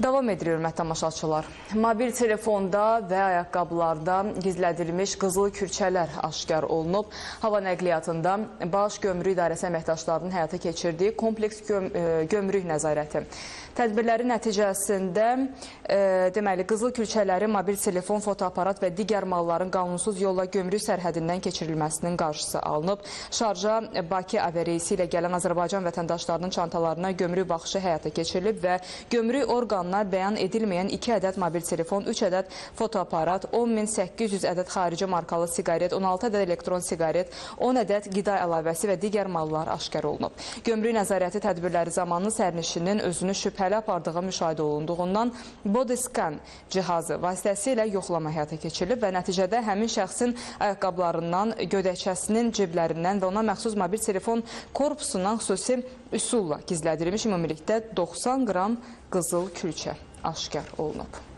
Davam edilir, hörmətli tamaşaçılar. Mobil telefonda və ayaqqabılarda gizlədilmiş qızıl külçələr aşkar olunub. Hava nəqliyyatında Baş Gömrük İdarəsi əməkdaşlarının həyata keçirdiyi kompleks gömrük nəzarəti tədbirləri nəticəsində deməli, qızıl külçələri, mobil telefon, fotoaparat və digər malların qanunsuz yolla gömrük sərhədindən keçirilməsinin qarşısı alınıb. Şarja Bakı aviareysi ilə gələn Azərbaycan vətəndaşlarının çantalarına gömrük baxışı həyata keçirilib və gömrük orqanına bəyan edilməyən 2 ədəd mobil telefon, 3 ədəd fotoaparat, 10.800 ədəd xarici markalı siqaret, 16 ədəd elektron siqaret, 10 ədəd qida əlavəsi və digər mallar aşkar olunub. Gömrük nəzarəti tədbirləri zamanı sərnişinin özünü şübhəli apardığı müşahidə olunduğundan bodyscan cihazı vasitəsilə yoxlama həyata keçirilib və nəticədə həmin şəxsin ayaqqabılarından, gödəkçəsinin ciblərindən və ona məxsus mobil telefon korpusundan xüsusi üsulla gizlədilmiş ümumilikdə 90 qram qızıl külçə aşkar olunub.